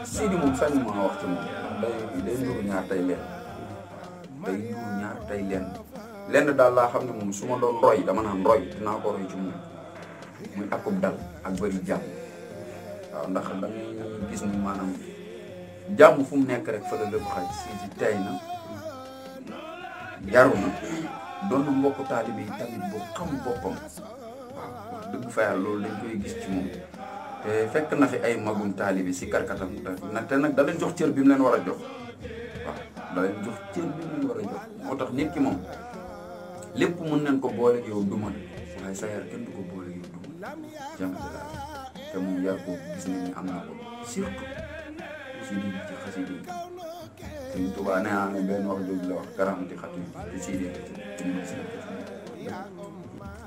Sidi moom sañ ma wax ci moom day nuru ñaar tey lenn daal laa xam ne moom su ma doon roy dama naan roy dinaa ko roy ci moom muy akub dal ak bëri jàmm waaw ndax da ngay gis ni maanaam jàmm fu mu nekk rek fa la lépp xaj Sidi tey na yaru na doon na mbokku taalibe yi tamit boo xam boppam waaw wax dëgg fa yàlla loolu dañ koy gis ci moom te fekk na fi ay magum taalibe si karkatam te nag da leen jox cër bi mu leen war a jox waaw da leen jox cër bi mu leen war a jox moo tax nit ki moom lépp mën nañ ko boole yow duma waaye sa yar kenn du ko boole yow duma jàmm te moom yar ko gis nañ ni am na ko surtout si di ci xasida yi Sëñ Tuubaa nee naa ne benn wax jooju la wax garanti xatu te Sidi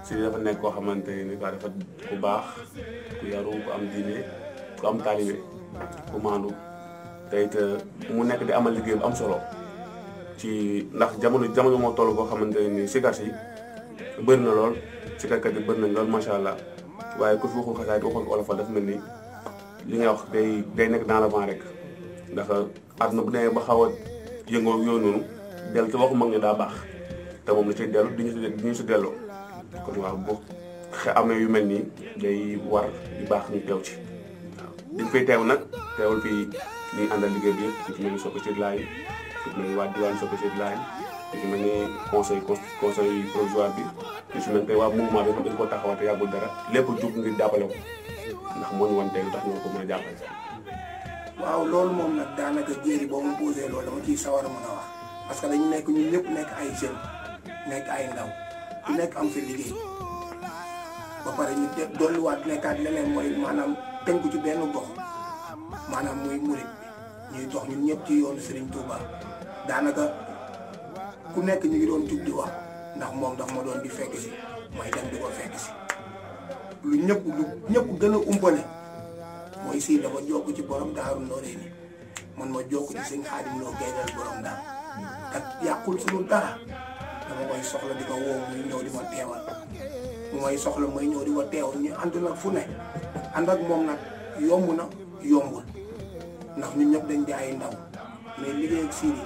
Sidi dafa nekk koo xamante ni dafa ku baax ku yaru ku am diine ku am taalibe ku maandu te it mu nekk di amal liggéey bu am solo ci ndax jamono moo toll boo xamante ni sikar si bëri na lool sikarkat yi bëri nañ lool macha allah waaye ku fi waxul xasaay di waxul olofal dafa mel ni li nga wax day nekk dans l'avant rek ndax àdduna bu demee ba xaw a yëngoo yooyu noonu dellu te waxu mag ñi daa baax te moom la ciy dellu di ñu si delloo kon waaw bu amee yu mel nii day war di baax ñu teew ci waaw diñ fay teew nag teewul fii ñuy àndal liggéey bi yëpp ci mel ni soo ko Sidylah yi ci mel ni waa diwaan soo ko Sidylah yi ci mel ni conseil provisoire bi ñu si mel tey waa mouvement bi xam dañ ko taxawate yàggul dara lépp jug ngir jàppale ko ndax moo ñu wan tey lu tax ñoo ko mën a jàppale. waaw loolu moom nag daanaka Jéry boo ma posé loolu dama ciy sawar a mën a wax parce que dañu nekk ñun ñëpp nekk ay jeunes nekk ay ndaw ku nekk am fi liggéey ba pare ñu dolliwaat nekkaat leneen mooy maanaam tënku ci benn gox maanaam muy murit bi ñuy dox ñun ñëpp ci yoonu Serigne Touba daanaka ku nekk ñu ngi doon jug di wax ndax moom daf ma doon di fekk si may dem di ko fekk si lu ñëpp gën a umpale mooy si dafa jokk ci borom daaru nooree ni man ma jokk ci sëñ Xaadim loo gaydal borom daal kat yàqul suñu dara dama koy soxla di ko woo muy ñëw di ma teewal mu may soxla may ñëw di ma teewal ñu ànd nag fu ne ànd ak moom nag yomb na yombul ndax ñun ñëpp dañ di ay ndaw mais liggéey ak Sidi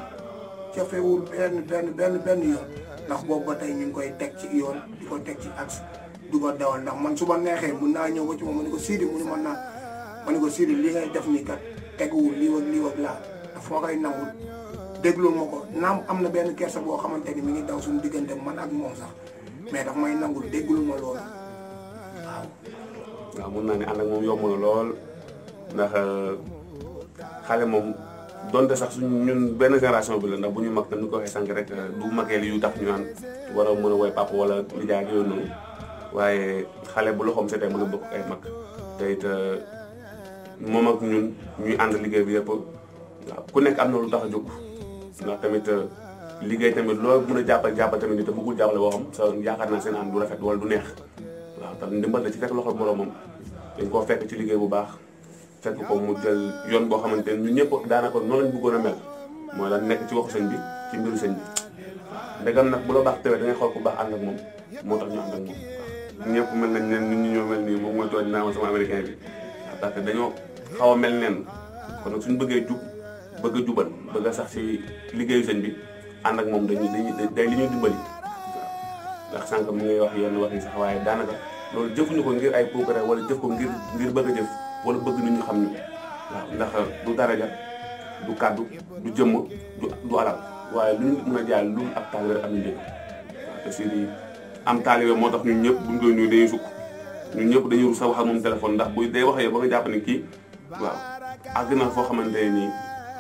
cafewul benn yoon ndax boobu ba tey ñu ngi koy teg ci yoon di ko teg ci axe du ko dawal ndax man su ma neexee mun naa ñëw ba ci moom ma ne ko Sidi mu ne man naa ma ne ko Sidi li ngay def nii kat teguwul lii ak laa dafa ma koy nangul déglul ma ko naam am na benn kersa boo xamante ni mi ngi daw suñu diggante man ak moom sax mais daf may nangul déglul ma loolu waaw. waaw mun naa ne ànd ak moom yomb na lool ndax xale moom donte sax suñ ñun benn génération bi la ndax bu ñu mag tam ni ko waxee sànq rek du mageel yu tax ñu naan war a mën a woy papa wala nijaay ak yooyu noonu waaye xale bu loxoom setee mën a bokk ay mag te it moom ak ñun ñuy ànd liggéey bi yëpp waaw ku nekk am na lu tax a jóg ndax tamit liggéey tamit loo mën a jàppal tamit ni te bëggul jàppale boo xam sa yaakaar naa seen ànd du rafet wala du neex waaw tam ndimbal la ci fekk loxo boromam dañ koo fekk ci liggéey bu baax fekk ko mu jël yoon boo xamante ne ñun ñëpp daanaka noonu lañ bëggoon a mel mooy la nekk ci waxu sëñ bi ci mbiru sëñ bi waaw ndegam nag bu la baax tewee da ngay xool ku baax ànd ak moom moo tax ñu ànd ak moom waaw ñëpp mel nañ ne nit ñi ñoo mel nii moom mooy tooñ naa ma sama américain bi parce que dañoo xaw a mel neen kon nag suñu bëggee jub bëgg a jubal bëgg a sax si liggéeyu sëñ bi ànd ak moom day li ñuy dimbali waaw ndax sànq mi ngay wax yenn wax yi sax waaye daanaka loolu jëfuñu ko ngir ay progrès wala jëf ko ngir bëgg a jëf wala bëgg nit ñu xam ñu waaw ndax du daraja du kàddu du jëmm du alal waaye lu ñu mën a jaay lu ak taalibe am na njëg waaw te Sidi am taalibe moo tax ñun ñëpp buñ koy nuyu dañuy sukk ñun ñëpp dañuy rus a wax ak moom téléphone ndax buy day waxee ba nga jàpp ne kii waaw àgg na foo xamante ne nii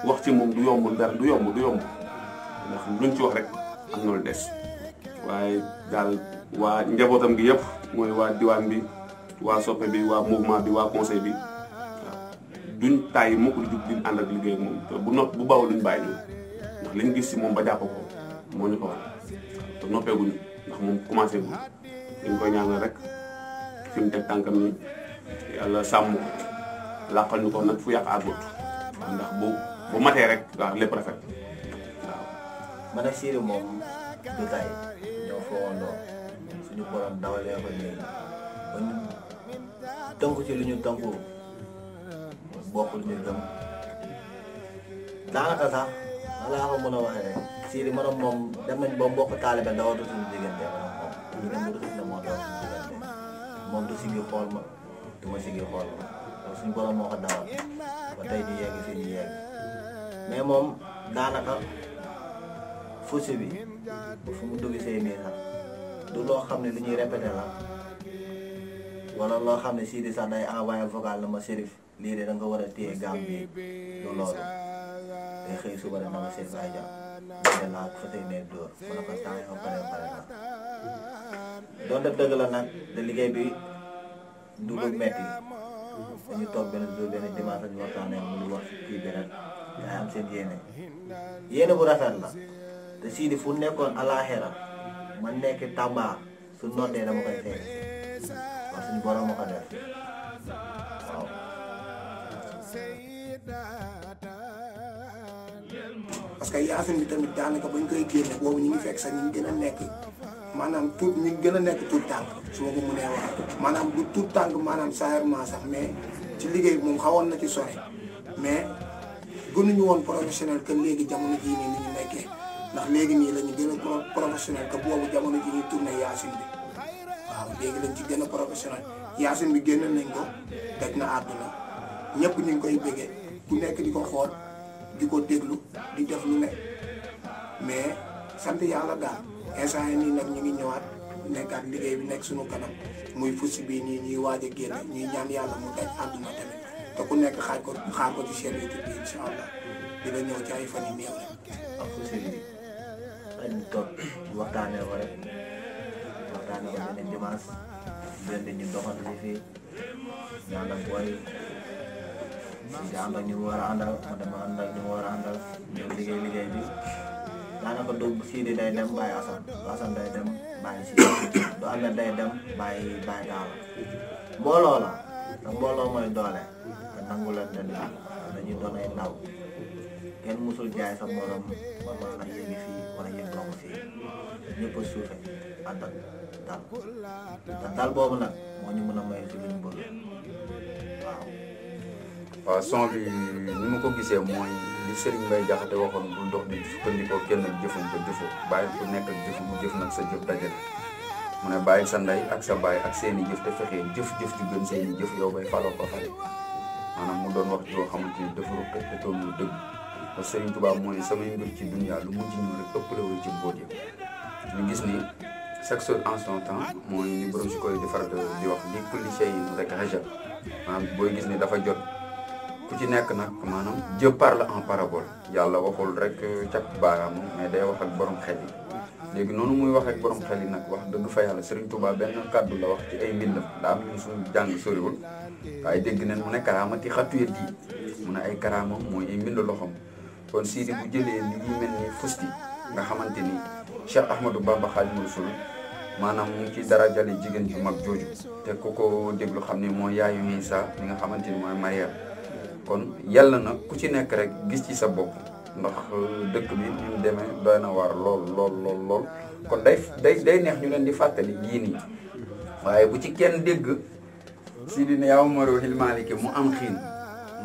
wax ci moom du yomb dara du yomb ndax luñ ci wax rek am na lu des waaye daal waa njabootam gi yëpp mooy waa diwaan bi waa soppe bi waa mouvement bi waa conseil bi waaw duñ tàyyi mukk di jug di ànd ak liggéey ak moom te bu bawul duñ bàyyi ñu ndax liñ gis si moom ba jàpp ko moo ñu ko war te noppeeguñu ndax moom commencé gu dañ koy ñaanal rek fi mu teg tànkam ni yàlla sàmm ko làqal ñu ko nag fu yàq àggut waaw ndax bu matee rek waaw lépp rafet waaw. man ak Sidi moom du tay ñoo foogandoo suñu borom dawalee ko léegi ba ñu tënku ci lu ñu tënku bokkul ñu gëm daanaka sax laa ko mën a waxee rek Sidy man ak moom dem nañ ba mbokk taalibe dawatu suñu diggante ñu dem ba du ne moo daw suñu diggante moom du sigi xool ma du ma sigi xool ma loolu suñu borom moo ko dawal ba tey ñu yegg fii ñu yegg mais moom daanaka Fuzty bi fu mu dugg see nii sax du loo xam ne lu ñuy répété la wala loo xam ne Sidy sax day envoyé vocal na ma Chérif lii de da nga war a téye gaam bi du loolu day xëy suba de na ma Chérif ay jàpp ñu laa fa tey ne dóor ma ne ko temps yoo pare na doonte dëgg la nag te liggéey bi du lu metti dañu toog benn jour benn dimanche lañu waxtaanee mu lu wax kii bi rek yaa am seen yéene bu rafet la te Sidy fu nekkoon alaxira ma nekk Tamba su noddee dama koy fekk waaw suñu borom ma ko def waaw. parce que Yacine bi tamit daanaka bañ koy génne boobu ñu ngi fekk sax ñu ngi gën a nekk maanaam tuut ñu ngi gën a nekk tuut tànk su ma ko mënee wax maanaam du tuut tànk maanaam saarement sax mais ci liggéey bi moom xawoon na ci sore mais gënuñu woon professionnel que léegi jamono jii nii ni ñu nekkee ndax léegi nii la ñu gën a professionnel que boobu jamono ji ñuy tourné Yacine bi waaw léegi lañ ci gën a professionnel Yacine bi génn nañ ko daj na àdduna ñëpp ñu ngi koy bëggee ku nekk di ko xool di ko déglu di def lu ne mais sant yàlla daal instant yi nii nag ñu ngi ñëwaat nekkaat liggéey bi nekk suñu kanam muy Fuzty bii nii ñuy waaj a génne ñuy ñaan yàlla mu daj àdduna tamit te ku nekk xaar ko ci chaîne YouTube bi incha allah dina ñëw ci ay fan yu néew rek. ak Fuzty bi dañ toog waxtaanee ko rek waxtaanee ko benn dimanche benn ñu doxal li fii ñaan ak booy di ànd ak ñu mu war a àndal ma dama ànd ak ñu mu war a àndal ñëw liggéey bi daanaka du Sidy day dem bàyyi Assane day dem bàyyi Sidy du Ahmed day dem bàyyi Daala mbooloo la te mbooloo mooy doole te nangu leen te dañuy doon ay ndaw kenn musul jaay sa morom man la yéegi fii wala yéegoo ko fii ñëpp a suufe ànd ak dal te dal boobu nag moo ñu mën a may ci luñ bëgg waaw. waaw son bi ni ma ko gisee mooy li Serigne Mbaye Jaxate waxoon bul dox di sukkandikoo kenn ak jëfam ba jëfoo bàyyi ku nekk ak jëf mu jëf nag sa jëf dajale mu ne bàyyi sa ndey ak sa baay ak seeni jëf te fexee jëf-jëf ju gën seeni jëf yow bay faloo ko fale maanaam mu doon wax joo xamante ni dafa rëkk te toll lu dëgg te Serigne Touba mooy samay mbir ci dunya lu mu ci ñëw rek ëppale woon ci mbóot yi ñu gis ni chaque chose en son temps mooy li borom si koy defar di wax li kulli shay'in rek rajab maanaam booy gis ni dafa jot ku ci nekk nag maanaam Dieu parle en parabole yàlla waxul rek cap baaraamam mais day wax ak borom xel yi léegi noonu muy wax ak borom xel yi nag wax dëgg fa yàlla Serigne Touba benn kàddu la wax ci ay mbindam daa am ñu suñu jàng soriwul waaye dégg nañ mu ne karaamati xatuyet yi mu ne ay karaamam mooy ay mbind loxom kon Sidy bu jëlee li ñuy mel ni Fuzty nga xamante ni Cheikh Ahmadou Bamba Khadimou Rassoul maanaam mu ngi ci dara jale jigéen ju mag jooju te ku ko déglu xam ni mooy yaayu Isa mi nga xamante ni mooy meilleure kon yàlla na ku ci nekk rek gis ci sa bopp ndax dëkk bi ni mu demee doy na waar lool kon day neex ñu leen di fàttali yii nii waaye bu ci kenn dégg Sidy ne yow Maro Hilmaliki mu am xiin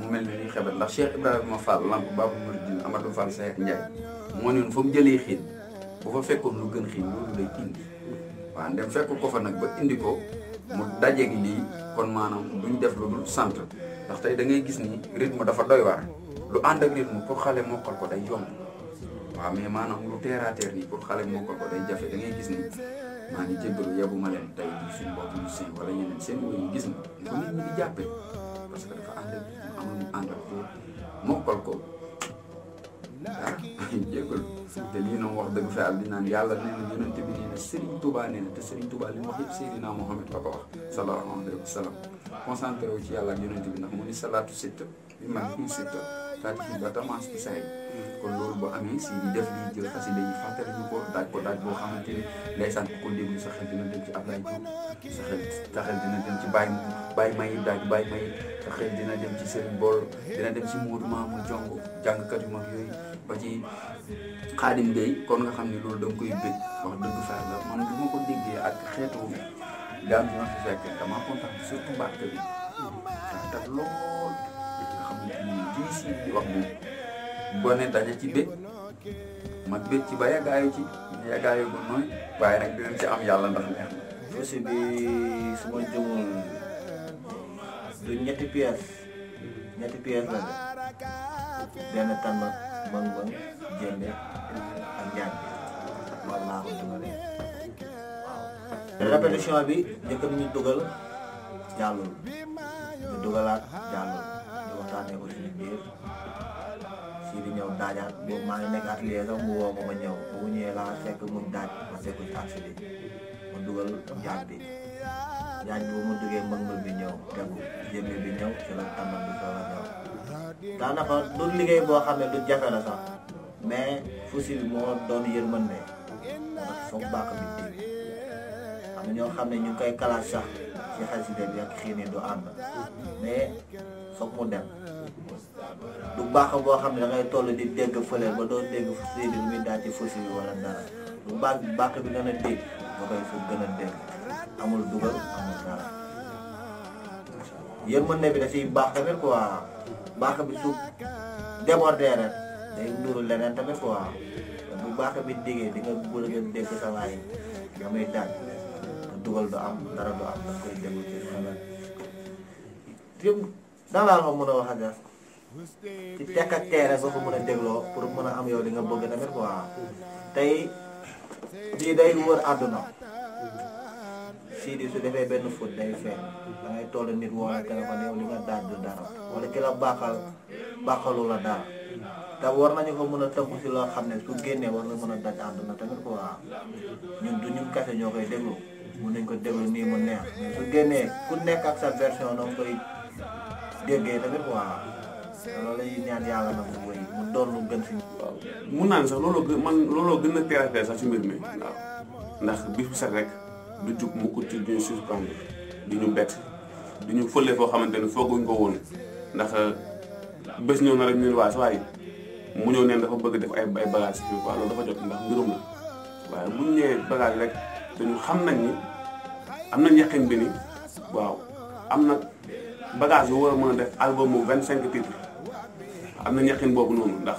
mu mel ni xebet ndax Cheikh Ibrahima Fall lamp Babou Mouridine Amadou Fall Seck Ndiaye moo ne fa mu jëlee xiin bu fa fekkoon lu gën xiin loolu lay indi waaw ndem fekk ko fa nag ba indi ko mu dajeeg lii kon maanaam duñ def lu dul sant ndax tey da ngay gis ni rythme dafa doy waar lu ànd ak rythme pour xale mokkal ko day yomb waaw mais maanaam lu terre à terre nii pour xale mokkal ko day jafe da ngay gis ni maa ngi jéggalu yebu ma leen tey di suñu bopp ñu seen wala ñeneen seen woyu gis na ko nit ñi di jàppee parce que dafa ànd ak amuñu ànd ak pour mokkal ko ah jéggalu te lii noonu wax dëgg fa yàlla di naan yàlla nee na yonent bi nee na Serigne Touba nee na te Serigne Touba li mu wax yëpp Seydina Mohamed la ko wax sallallahu alayhi wa sallam concentré wu ci yàlla ak yonent bi ndax mu ni salaatu sitta bi mag bi sitta taati ba tamance bi say kon loolu boo amee si di def lii jël xasida yi fàttali ñu ko daaj boo xamante ni ndeysaan ku ko déglu sa xel dina dem ci Ablaye Diouf sa xel dina dem ci Baye May daaj Baye May sa xel dina dem ci Serigne Bol dina dem ci Modou Mamour Jongo jàngkat yu mag yooyu ba ci Xaadim Gueye kon nga xam ne loolu da nga koy bëgg wax dëgg fa la man bu ma ko déggee ak xeetu gaam bi ma fi fekk dama kontaan surtout barke bi tax lool nga xamante ni lii si di wax moom gone daje ci bét mag bét ci ba yàggaayu ci yàggaayu bu nooy waaye nag dinañ ci am yàlla ndax neex na. Fuzty bi su ma jëmul du ñetti pièces la de benn tànn bëng-bëng jéembe ak njaañ bi loolu laa ko dugalee waaw. répétition bi njëkk nañu dugal jàllul ñu dugalaat jàllul ñu waxtaanee ko suñu biir si di ñëw daajaat boobu maa ngi nekk atelier sax mu woo ma ñëw bu ñëwee laa fekk muñ daaj ma fekk ci axe bi ma dugal njaañ bi bu mu duggee mbëng bi ñëw tegu jéembe bi ñëw ci la tàmbal bi soog a ñëw daanaka du liggéey boo xam ne du jafe la sax mais Fuzty bi moo doon yërmande ndax foog baax bi dig am na ñoo xam ne ñu ngi koy kalaat sax ci xasida bi ak xiin yi du ànd mais foog mu dem du baax boo xam ne da ngay toll di dégg fële ba doo dégg Fuzty bi lu muy daal ci Fuzty bi wala dara du baax bi gën a dégg nga koy fu gën a dégg amul dugal amul dara yërmande bi da ciy baax tamit quoi baax bi su débordé rek day nduru leneen tamit quoi bu baax bi diggee di nga bëgg a dégg sa waay nga muy daaj te dugal du am dara du am da koy déglu ci xelal yëpp dans la mën a wax ak ci tekk ak teere ba ko mën a dégloo pour mën a am yow li nga bëgg tamit quoi tey lii day wër àdduna Sidy su defee benn foot day feeñ da ngay toll nit woo la téléphone yow li nga daaj du dara wala ki la baaxalu la dara te war nañu ko mën a tënk si loo xam ne su génnee war na mën a daj àdduna tamit quoi ñun du ñun kese ñoo koy déglu mun nañ ko déglu nii mu neex mais su génnee ku nekk ak sa version danga koy déggee tamit quoi loolu la ñuy ñaan yàlla na mu wéy mu doon lu gën si. waaw mun naa ne sax looloo gën a teel a teel sax ci mbir mi waaw ndax bis bu set rek du jug mu ko ci duñu surprendre di ñu bett di ñu fële foo xamante ne fooguñ ko woon ndax bés ñëw na rek ñu ne waa sa waay mu ñëw neen dafa bëgg def ay bagage fii quoi loolu dafa jot ndax mbirum la waaye bu ñu ñëwee bagage rek te ñu xam nañ ni am na yaqin bi ni waaw am na bagage yu war a mën a def album mu 25 titres am na yaqin boobu noonu ndax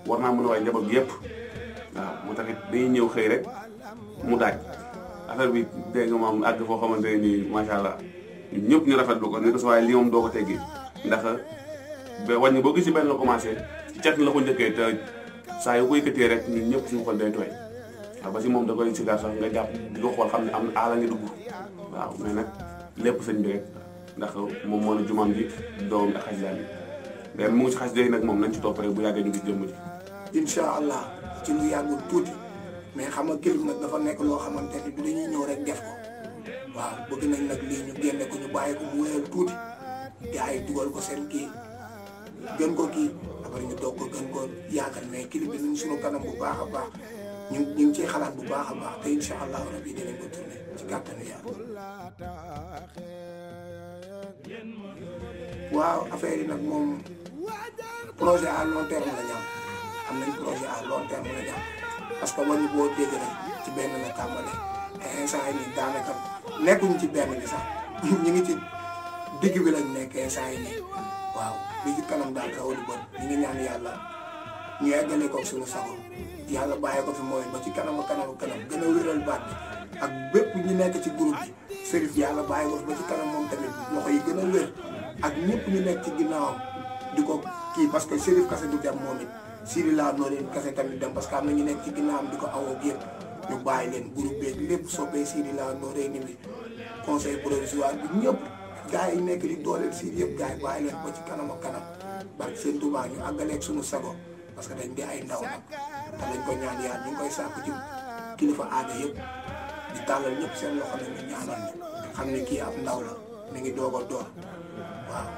war naa mën a waay njaboot gi yëpp waaw moo taxit dañuy ñëw xëy rek mu daaj affaire bi dégg nga moom àgg foo xamante ne nii macha allah ñun ñëpp ñu rafetlu ko ni ko sa waaye lii moom doo ko teggi ndax ba wàññi boo gis ci benn la commencé ci cat la ko njëkkee te saa yu ko yëkkatee rek ñun ñëpp suñu xol day tooy waaw ba si moom da koy sigaar sax nga jàpp di ko xool xam ne am na aala ngi dugg waaw mais nag lépp sëñ bi rek ndax moom moo ne jumaam ji doomam ak xasida bi mais mu ngi si xasida yi nag moom nañ ci topp rek bu yàggee ñu gis jëmm ji incha allah ci lu yàggul tuuti mais xam nga clip nag dafa nekk loo xamante ni du dañuy ñëw rek def ko waaw bëgg nañ nag lii ñu génne ko ñu bàyyi ko mu wéyal tuuti gars yi dugal ko seen kii gën ko kii après ñu toog ko gën ko yaatal mais clip bi ñu suñu kanam bu baax a baax ñu ngi ciy xalaat bu baax a baax te incha allah rabi dinañ ko tourné ci kàttanu yàlla. waaw affaire yi nag moom projet à long terme la ñu am nañ projet à long terme la ñu am parce que wàññi boo dégg rek ci benn la tàmbalee te instant yi nii daanaka nekkuñ ci benn bi sax ñu ngi ci digg bi lañ nekk instant yi nii waaw li ci kanam daal rawali bët ñu ngi ñaan yàlla ñu eggale ko suñu sago yàlla bàyyi ko fi mooy ba ci kanam gën a wéral baat bi ak bépp ñu nekk ci groupe bi Serif yàlla bàyyi ko fi ba ci kanam moom tamit loxo yi gën a wér ak ñëpp ñu nekk ci ginnaawam di ko kii parce que Serif kase du dem moom it Sidylah noonu kase tamit dem parce que am na ñu nekk ci ginnaawam di ko awoo yëpp ñu bàyyi leen groupe beeg lépp soppee Sidylah noonu ni bi conseil provisoire bi ñëpp gars yi nekk di dooleel Sidy yëpp gars yi bàyyi leen ba ci kanam barke seen Tuubaa ñu àggaleeg suñu sago parce que dañ di ay ndaw nag te lañ ko ñaan yàlla ñu ngi koy sàkku ci kilifa aada yëpp di tàllal ñëpp seen loxo ne ñu ñaanal ñu xam ne kii ab ndaw la mi ngi doog a door waaw.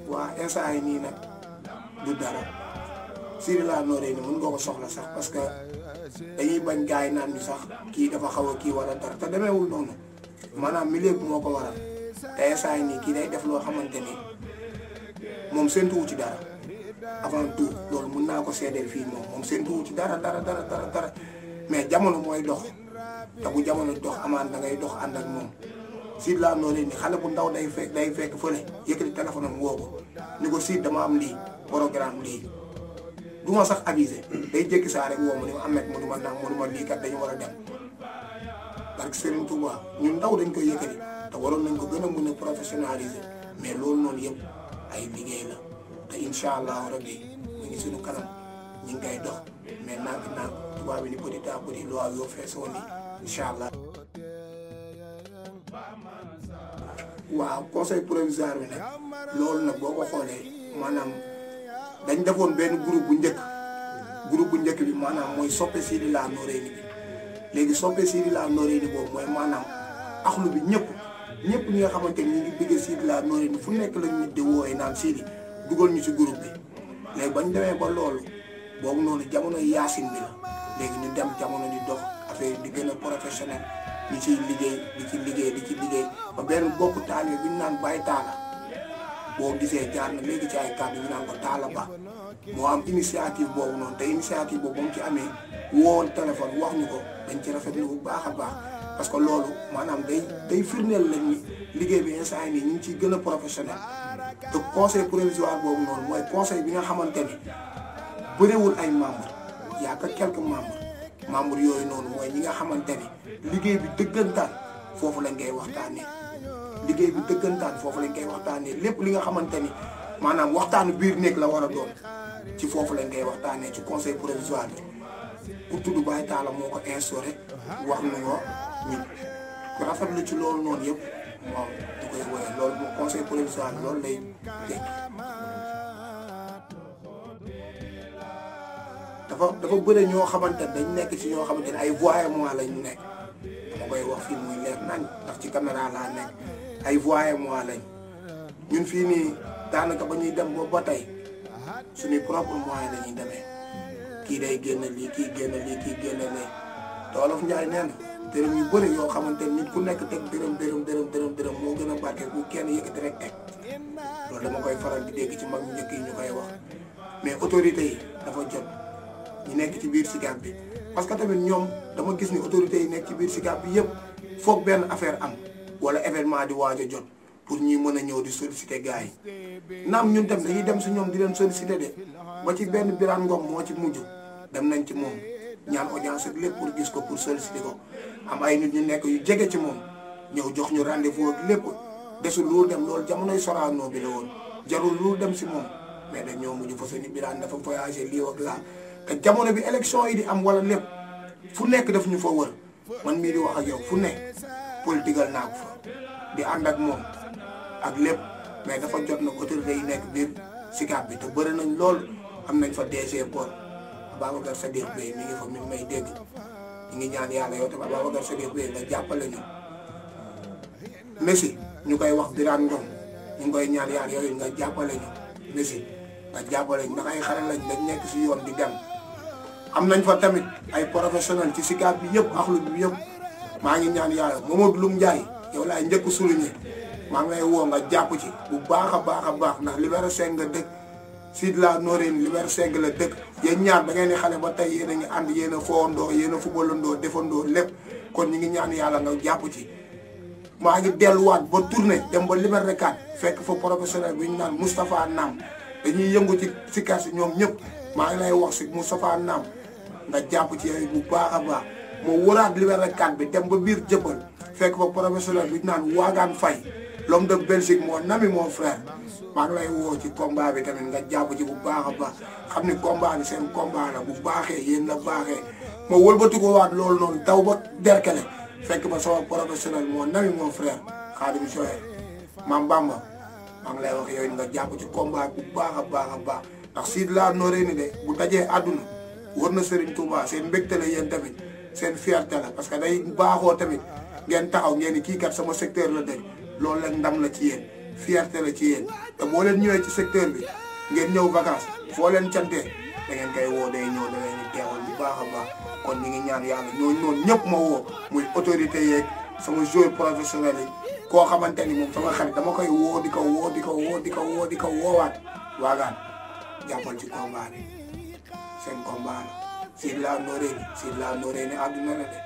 waa instant yi nii nag du dara Sidylah nooree ni mën nga ko soxla sax parce que dañuy bañ gars yi naan ñu sax kii dafa xaw a kii wala dara te demeewul noonu maanaam milieu bi moo ko waral te instant yi nii kii day def loo xamante ni moom séntuwu ci dara avant tout loolu mun naa ko seedeel fii moom séntuwu ci dara mais jamono mooy dox te bu jamono dox amaan da ngay dox ànd ak moom Sidylah noonu ni xale bu ndaw day fekk fële yëkkati téléphone am woo ko ni ko Sid dama am lii programme lii du ma sax avisé day jékki saa rek woo ma ni ma Ahmed mu ni ma naam mu ni ma lii kat dañu war a dem parce que Serigne Touba ñun ndaw dañ koy yëkkati te waroon nañ ko gën a mën a professionnaliser mais loolu noonu yëpp ay liggéey la te incha allah rabbi mu ngi suñu kanam ñu ngi koy dox mais naag tubaab bi ni petit à petit loi yoo feesoo ni incha allah. waaw conseil provisoire bi nag loolu nag boo ko xoolee maanaam dañ defoon benn groupe bu njëkk bi maanaam mooy soppe Sidylah Noreyni bi léegi soppe Sidylah Noreyni boobu mooy maanaam axlu bi ñëpp ñi nga xamante ni ñu ngi bëgg Sidylah Noreyni fu nekk lañ nit di wooye naan Sidy dugal ñu ci groupe bi léegi bañ demee ba loolu boobu noonu jamono yaasin bi la léegi ñu dem jamono di dox affaire di gën a professionnel di ci liggéey ba benn bokk taal bi ñu naan Baye Talla boo gisee jaar na léegi ci ay kàddu ñu naan ko Talla Ba moo am initiative boobu noonu te initiative boobu ba mu ci amee woowoon téléphone wax ñu ko dañ ci rafetlu bu baax a baax parce que loolu maanaam day firndeel lañ ni liggéey bi instant yii ñu ngi ciy gën a professionnel te conseil provisoire boobu noonu mooy conseil bi nga xamante ni bëriwul ay membres y a que quelques membres yooyu noonu mooy ñi nga xamante ni liggéey bi dëggantaan foofu lañ koy waxtaanee lépp li nga xamante ni maanaam waxtaanu biir néeg la war a doon ci foofu lañ koy waxtaanee ci conseil provisoire bi ku tudd Baye Talla moo ko instauré wax nu ko ñu rafetlu ci loolu noonu yëpp moom du koy woowee loolu moom conseil provisoire bi loolu lay tekki dafa bëre ñoo xamante ne dañ nekk ci ñoo xamante ne ay voyements lañ nekk dama koy wax fii muy leer nañ ndax ci caméra laa nekk ay voyements lañ ñun fii nii daanaka ba ñuy dem ba tey suñuy propre moyen la ñuy demee kii day génn lii kii génn lee te Wolof Njaay nee na dërëm yu bëri yoo xamante ni nit ku nekk teg dërëm moo gën a barke bu kenn yëkkati rek teg loolu dama koy faral di dégg ci mag ñu njëkk yi ñu koy wax mais autorité yi dafa jot ñu nekk ci biir Sicap bi parce que tamit ñoom dama gis ni autorités yi nekk ci biir Sicap bi yëpp foog benn affaire am wala événement di waaj a jot pour ñuy mën a ñëw di solliciter gars yi naam ñun tam dañuy dem si ñoom di leen solliciter de ba ci benn Birane Ngom moo ci mujj dem nañ ci moom ñaan audience ak lépp pour gis ko pour solliciter ko am ay nit ñu nekk yu jege ci moom ñëw jox ñu rendez-vous ak lépp desul loolu dem loolu jamonoy Sorano bi la woon jarul loolu dem si moom mais dañ ñoo mujj fa ni Birane dafa voyagé lii ak laa te jamono bi élection yi di am wala lépp fu nekk daf ñu fa wër man mii di wax ak yow fu nekk politigal naa ko fa di ànd ak moom ak lépp mais dafa jot nag autorité yi nekk biir Sicap bi te bëri nañ lool am nañ fa DG port Ababacar Sadikh Bey mi ngi fa mi ngi may dégg ñu ngi ñaan yàlla yow tamit Ababacar Sadikh Bey nga jàppale ñu Messi ñu koy wax Birane Ngom ñu ngi koy ñaan yàlla yooyu nga jàppale ñu Messi nga jàppale ñu ndax ay xale lañ dañ nekk si yoon di dem am nañ fa tamit ay professionnel ci Sicap bi yëpp axlu bi yëpp maa ngi ñaan yàlla Mamadou Loum Ndiaye yow laay njëkk souligné maa ngi lay woo nga jàpp ci bu baax a baax ndax Liberté 5 nga dëkk Sidylah Noreyni Liberté 5 la dëkk yéen ñaar da ngeen di xale ba tey yéen a ngi ànd yéen a foondoo yéen a fubalandoo defandoo lépp kon ñu ngi ñaan yàlla nga jàpp ci maa ngi delluwaat ba tourné dem ba Liberté 4 fekk fa professionnel bi ñu naan Moustapha Nam dañuy yëngu ci Sicap si ñoom ñëpp maa ngi lay wax si Moustapha Nam nga jàpp ci yooyu bu baax a baax moo wëraat Liberté 4 bi dem ba biir jëppal fekk fa professionnel bi ñu naan Waagaan Faye l'homme de Belgique mon ami mon frère maa ngi lay woo ci combat bi tamit nga jàpp ci bu baax a baax xam ni combat bi seen combat la bu baaxee yéen la baaxee ma wëlbati ko waat loolu noonu taw ba derkele fekk ba sama professionnel mon ami mon frère Khadim Soye Mam Bamba maa ngi lay wax yooyu nga jàpp ci combat bu baax a baax ndax Sidylah Noreyni de bu dajee àdduna war na Serigne Touba seen mbégte la yéen tamit seen fierté la parce que day baaxoo tamit ngeen taxaw ngeen ni kii kat sama secteur la dëkk loolu la ndam la ci yéen fierté la ci yéen te boo leen ñëwee ci secteur bi ngeen ñëw vacances foo leen cantee da ngeen koy woo day ñëw da leen di teewal bu baax a baax kon ñu ngi ñaan yàlla ñooñu noonu ñëpp ma woo muy autorité yeeg sama joueur professionnel yi koo xamante ni moom sama xarit dama koy woo di ko woowaat waagaan jàppal ci combat bi seen combat la Sidylah Noreyni àdduna la de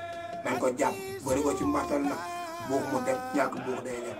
nañ ko jàpp bëri ko ci mbartal nag buux mu dem ñàkk buux day dem